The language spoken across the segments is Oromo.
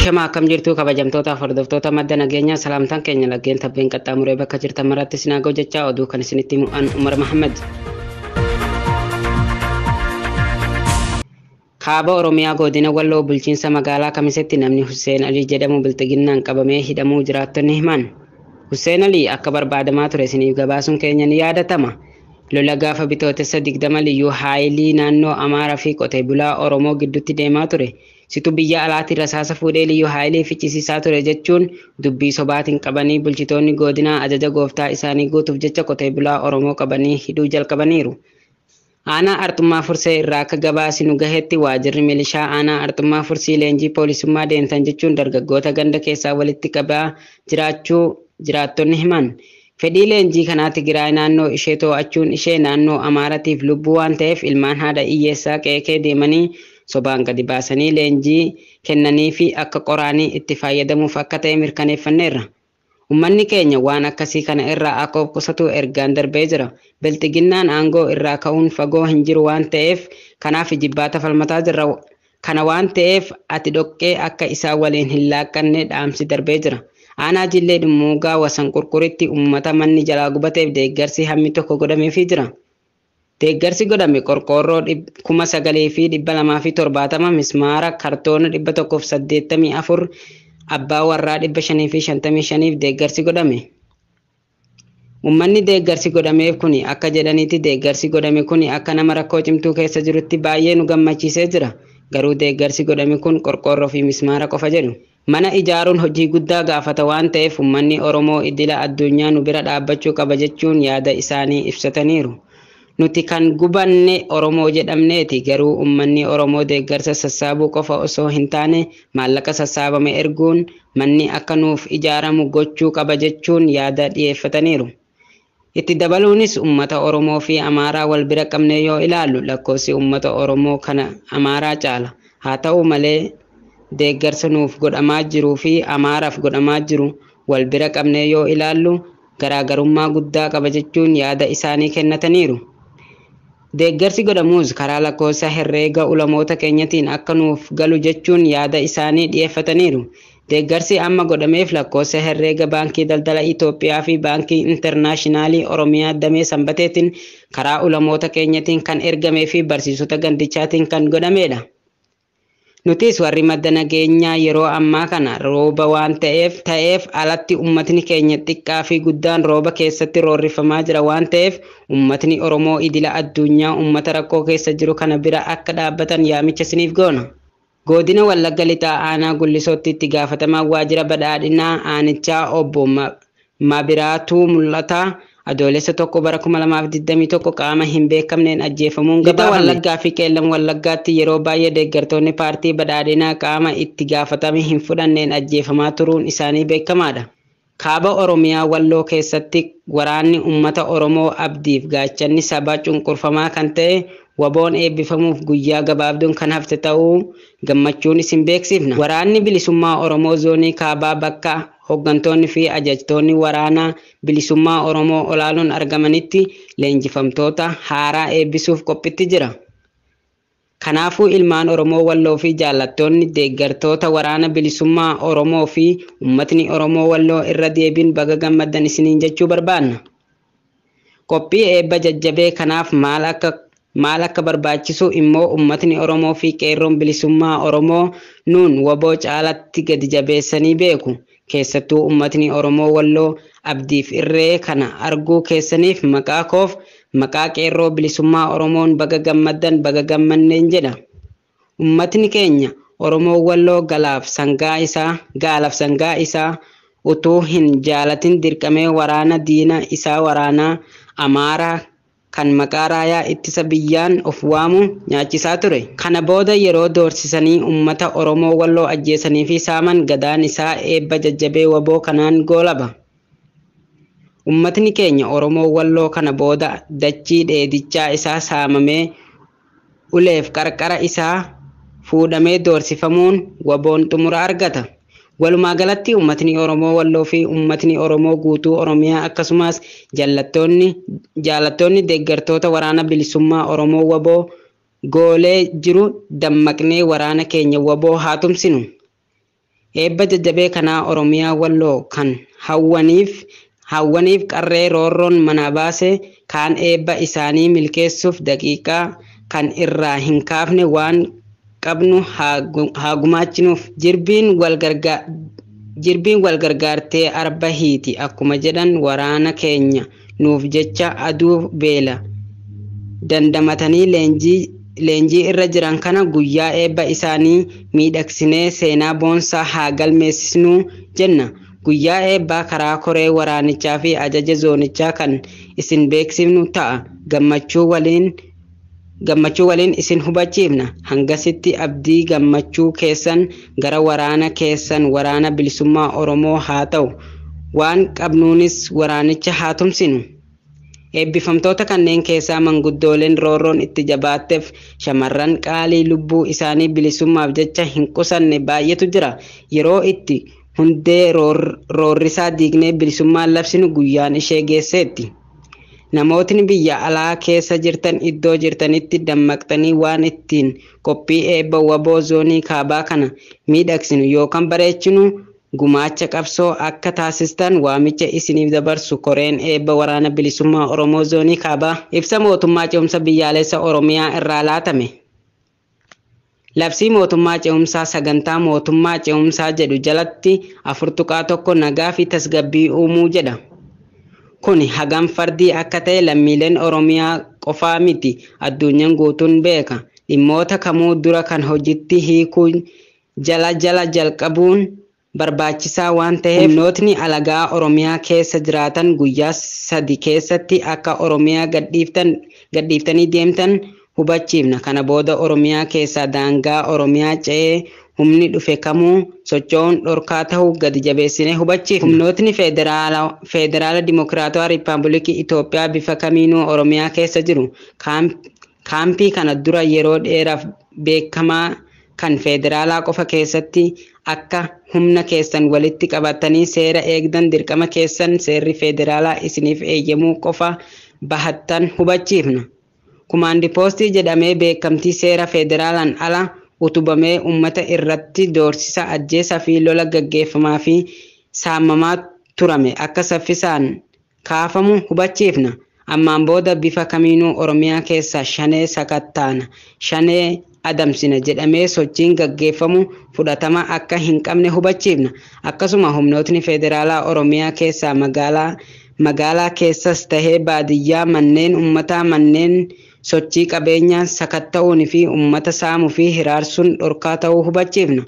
Shama akkam jirtu kabajamtootaaf hordoftoota madda nageenyaa salaamtaan keenya laggeen tabbeen qaxxaamuree bakka jirtan maratti isin haa ga'u jechaa oduu kan isinitti himu an Umar Mahammad. Kaaba Oromiyaa godina Walloo bulchiinsa magaalaa Kamisetti namni Hussein Alii jedhamu bilxiginnaan qabamee hidhamuu jiraattonni himan. Hussein Alii akka barbaadamaa ture isiniif gabaasuun keenya ni yaadatama. Lola gaafa bitootessa 20 liyyuu haayilii naannoo Amaaraa fi qotee bulaa Oromoo gidduutti deemaa ture. Situ biyya alaatiin rasaasa fuudhee liyyuu haayilii ficcisiisaa ture jechuun dubbii sobaatiin qabanii bulchitoonni godinaa ajaja gooftaa isaanii guutuuf jecha qotee bulaa Oromoo qabanii hidhuu jalqabaniiru. Aanaa Arxummaa Fursee irraa akka gabaasinu gahetti waajirri milishaa aanaa Arxummaa Fursii leenjii poolisummaa deemtan jechuun dargaggoota ganda keessaa walitti qabaa jiraachuu jiraattonni himan. Fedhii leenjii kanaa Tigraay naannoo ishee to'achuun ishee naannoo Amaaratiif lubbuu waan ta'eef ilmaan haadha hiyyeessaa qeeqee deemanii sobaan gadi baasanii leenjii kennanii fi akka qoraanii itti fayyadamuuf akka ta'e mirkaneeffanneerra. Uummanni keenya waan akkasii kana irraa akka of qusatu ergaan darbee jira. Bilxiginnaan aangoo irraa ka'uun fagoo hin jiru waan ta'eef kanaaf jibbaata falmataa jirra. Kana waan ta'eef ati dhoqqee akka isaa waliin hin laaqqanne dhaamsi darbee jira. Aanaa Jillee Dhummuugaa wasan qurquritti uummata manni jalaa gubateef deeggarsi hammi tokko godhameefii jira. Deeggarsi godhame qorqoorroo 9,270 mismaara kartoona 184 abbaa warraa 555 deeggarsi godhame. Uummanni deeggarsi godhameef kuni akka jedhanitti deeggarsi godhame kuni akka nama rakkoo cimtuu keessa jirutti baay'ee nu gammachiisee jira. Garuu deeggarsi godhame kun qorqoorroo fi mismaara qofa jedhu. Mana ijaaruun hojii guddaa gaafata waan ta'eef uummanni Oromoo idila addunyaa nu bira dhaabbachuu qaba jechuun yaada isaanii ibsataniiru. Nuti kan gubanne Oromoo jedhamneeti garuu uummanni Oromoo deeggarsa sassaabuu qofa osoo hin taane maallaqa sassaabame erguun manni akka nuuf ijaaramu gochuu qaba jechuun yaada dhiyeeffataniiru. Itti dabaluunis uummata Oromoo fi Amaaraa wal bira qabnee yoo ilaallu lakkoofsi uummata Oromoo kana Amaaraa caala. Haa ta'u malee deeggarsa nuuf godhamaa jiruu fi Amaaraaf godhamaa jiru wal bira qabnee yoo ilaallu garaagarummaa guddaa qaba jechuun yaada isaanii kennataniiru. Deeggarsi godhamus karaa lakkoofsa herreega ulamoota keenyatiin akka nuuf galu jechuun yaada isaanii dhiyeeffataniiru. Deeggarsi amma godhameef lakkoofsa herreega Baankii Daldala Itoophiyaa fi Baankii Intarnaashinaalii Oromiyaa Damee Sanbateetiin karaa ulamoota keenyatiin kan ergamee fi barsiisota gandichaatiin kan godhamedha. Nutis warri madda nageenyaa yeroo ammaa kana rooba waan ta'eef alatti uummatni keenya xiqqaa fi guddaan rooba keessatti roorrifamaa jira waan ta'eef uummatni Oromoo idila addunyaa uummata rakkoo keessa jiru kana bira akka dhaabbatan yaamicha isiniif goona. Godina Wallagga Lixaa Aanaa Gullisootti itti gaafatamaa waajjira badhaadhinaa aanichaa obbo Mabiraatuu Mul'ataa Adoolessa 1 bara 2021 qaama hin beekamneen ajjeefamuun gabaafame. Wallaggaa fi Qeellam Wallaggaatti yeroo baay'ee deeggartoonni paartii badhaadhinaa qaama itti gaafatame hin fudhanneen ajjeefamaa turuun isaanii beekamaadha. Kaaba Oromiyaa Walloo keessatti waraanni uummata Oromoo abdiif gaachanni sabaa cunqurfamaa kan ta'e waboon eebbifamuuf guyyaa gabaabduun kan hafte ta'uu gammachuun isin beeksifna. Waraanni bilisummaa Oromoo zoonii kaabaa bakka hooggantoonni fi ajajtoonni waraanaa bilisummaa Oromoo olaanoon argamanitti leenjifamtoota haaraa eebbisuuf qophiitti jira. Kanaafuu ilmaan Oromoo Walloo fi jaallattoonni deeggartoota waraana bilisummaa Oromoo fi uummatni Oromoo Walloo irra deebiin baga gammaddan isiniin jechuu barbaanna. Qophii eebba jajjabee kanaaf maal akka barbaachisu immoo uummatni Oromoo fi qeerroon bilisummaa Oromoo nuun waboo caalatti gadi jabeessanii beeku. Keessattuu uummatni Oromoo Walloo abdiif irree kana arguu keessaniif maqaa koof maqaa qeerroo bilisummaa Oromoon baga gammaddan baga gammanneen jedha. Uummatni keenya Oromoo Walloo gaalaaf sangaa isaa utuu hin jaalatin dirqamee waraana diina isaa waraanaa Amaaraa kan maqaa raayyaa ittisa biyyaan of waamu nyaachisaa ture. Kana booda yeroo doorsisanii uummata Oromoo Walloo ajjeesanii fi saaman gadaan isaa eebba jajjabee waboo kanaan goolaba. Uummatni keenya Oromoo Walloo kana booda dachii dheedichaa isaa saamamee uleef qarqara isaa fuudhamee doorsifamuun waboon xumura argata. Walumaa galatti uummatni Oromoo Walloo fi uummatni Oromoo guutuu Oromiyaa akkasumas jaallattoonni deeggartoota waraana bilisummaa Oromoo waboo goolee jiru dammaqnee waraana keenya waboo haa tumsinu. Eebba jajjabee kanaa Oromiyaa Walloo kan hawwaniif qarree roorroon manaa baase kaan eebba isaanii milkeessuuf daqiiqaa kan irraa hin kaafne waan qabnu haa gumaachinuuf. Jirbiin wal gargaartee arba hiiti akkuma jedhan waraana keenya nuuf jecha aduu beela dandamatanii leenjii irra jiran kana guyyaa eebba isaanii miidhagsinee seenaa boonsaa haa galmeessisnuu jenna. Guyyaa eebbaa karaa koree waraanichaa fi ajaja zoonichaa kan isin beeksifnu ta'a. Gammachuu waliin isin hubachiifna. Hangasitti abdii gammachuu keessan gara waraana keessan waraana bilisummaa Oromoo haa ta'u. Waan qabnuunis waraanicha haa tumsinu. Eebbifamtoota kanneen keessaa manguddooleen roorroon itti jabaatteef shamarran qaalii lubbuu isaanii bilisummaaf jecha hin qusanne baay'eetu jira. Yeroo itti hundee roorrisaa diignee bilisummaan labsinu guyyaan ishee geesseetti. Namootni biyya alaa keessa jirtan iddoo jirtanitti dammaqxanii waan ittiin qophii eebba waboo zoonii kaabaa kana miidhagsinu yookaan bareechinu gumaacha qabsoo akka taasistan waamicha isiniif dabarsu koreen eebba waraana bilisummaa Oromoo zoonii kaabaa ibsa mootummaa ce'umsa biyyaalessa Oromiyaa irraa laatame. Labsii mootummaa ce'umsaa sagantaa mootummaa ce'umsaa jedhu jalatti 4.1 nagaa fi tasgabbii uumuu jedha. Kun hagam fardii akka ta'e lammiileen Oromiyaa qofaa miti addunyaan guutuun beeka. Dhimmoota kamuu dura kan hojiitti hiikuu jala jala jalqabuun barbaachisaa waan ta'eef humnootni alagaa Oromiyaa keessa jiraatan guyyaa 3 keessatti akka Oromiyaa gadhiiftanii deemtan hubachiifna. Kana booda Oromiyaa keessaa daangaa Oromiyaa ce'ee humni dhufe kamuu socho'uun dhorkaa ta'uu gadi jabeessinee hubachiifna. Humnootni Feederaala Dimokiraatawaa Riippaabilikii Itoophiyaa bifa kamiinuu Oromiyaa keessa jiru. Kaampii kana dura yeroo dheeraaf beekamaa kan feederaalaa qofa keessatti akka humna keessan walitti qabatanii seera eegdan dirqama keessan seerri feederaalaa isiniif eeyyamuu qofa bahattan hubachiifna. Kumaandi poostii jedhamee beekamtii seera feederaalaan ala utubamee uummata irratti doorsisa ajjeesaa fi lola gaggeeffamaa fi saamamaa turame akka saffisaan kaafamu hubachiifna. Ammaan booda bifa kamiinuu Oromiyaa keessa shanee sakattaana, shanee adamsina jedhamee sochiin gaggeeffamu fudhatama akka hin qabne hubachiifna. Akkasuma humnootni feederaalaa Oromiyaa keessaa magaalaa keessas tahee baadiyyaa manneen uummataa manneen sochii qabeenyaa sakatta'uun fi uummata saamuu fi hiraarsuun dhorkaa ta'uu hubachiifna.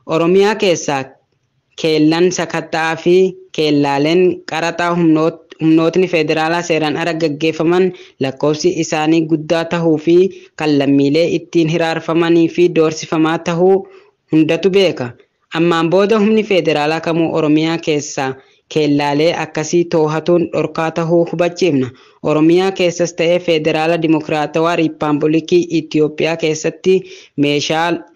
Oromiyaa keessaa keellan sakatta'aa fi keellaaleen qaraxaa humnootni federaalaa seeraan ala gaggeeffaman lakkoofsi isaanii guddaa tahuu fi kan lammiilee ittiin hiraarfamanii fi doorsifamaa tahuu hundatu beeka. Ammaan booda humni federaalaa kamuu Oromiyaa keessaa keellaalee akkasii too'atuun dhorkaa tahuu hubachiifna. Oromiyaa keessas ta'ee Federaala Dimokiraatawaa Riippaabilikii Itoophiyaa keessatti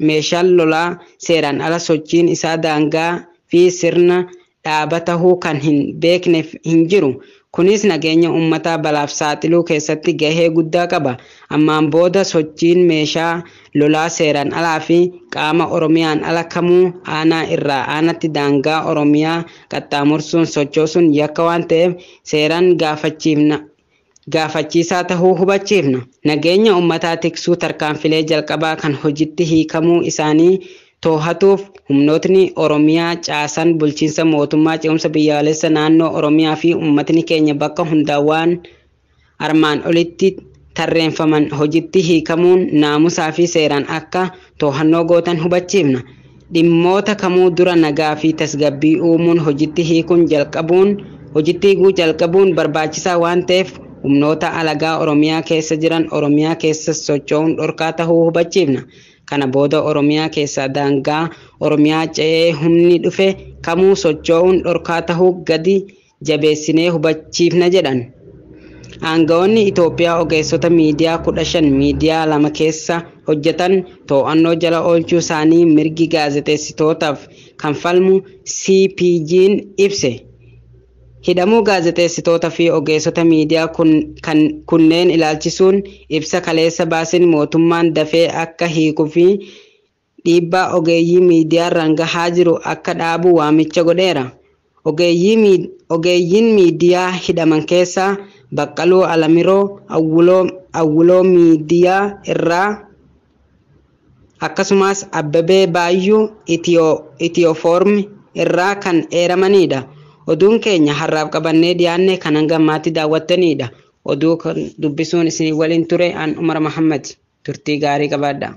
meeshaan lolaa seeraan ala sochiin isaa daangaa fi sirna dhaaba tahuu kan hin beekne hin jiru. Kunis nageenya uummataa balaaf saaxiluu keessatti gahee guddaa qaba. Ammaan booda sochiin meeshaa lolaa seeraan alaa fi qaama Oromiyaan ala kamuu aanaa irraa aanatti daangaa Oromiyaa qaxxaamursuun sochoosuun yakka waan ta'eef seeraan gaafachiisaa tahuu hubachiifna. Nageenya uummataa tiksuu tarkaanfilee jalqabaa kan hojiitti hiikamuu isaanii too'atuuf humnootni Oromiyaa caasan bulchiinsa mootummaa ce'umsa biyyaalessa naannoo Oromiyaa fi uummatni keenya bakka hundaa waan armaan olitti tarreenfaman hojiitti hiikamuun naamusaa fi seeraan akka too'annoo gootan hubachiifna. Dhimmoota kamuu dura nagaa fi tasgabbii uumuun hojiitti hiikuu jalqabuun barbaachisaa waan ta'eef humnoota alagaa Oromiyaa keessa jiran Oromiyaa keessa socho'uun dhorkaa tahuu hubachiifna. Kana booda Oromiyaa keessaa daangaa Oromiyaa ce'ee humni dhufe kamuu socho'uun dhorkaa tahuu gadi jabeessinee hubachiifna jedhan. Aangawoonni Itoophiyaa ogeessota miidiyaa 15 miidiyaa 2 keessa hojjetan to'annoo jala oolchuu isaanii mirgi gaazexeessitootaaf kan falmu CPG'n ibse. Hidhamuu gaazexeessitoota fi ogeessota miidiyaa kunneen ilaalchisuun ibsa kaleessa baasin mootummaan dafee akka hiikuu fi dhiibbaa ogeeyyii miidiyaarraan gahaa jiru akka dhaabu waamicha godheera. Ogeeyyiin miidiyaa hidhaman keessaa Baqqaluu Alamiroo Awwuloo Miidiyaa irraa, akkasumas Abbabee Baayyuu Itiyoofoorm irraa kan eeramanidha. Oduun keenya har'aaf qabannee dhiyaanne kan hanga ammaatti daawwattanidha. Oduu kan dubbisuun isin waliin ture an Umar Mahammad. Turtii gaarii qabaadha.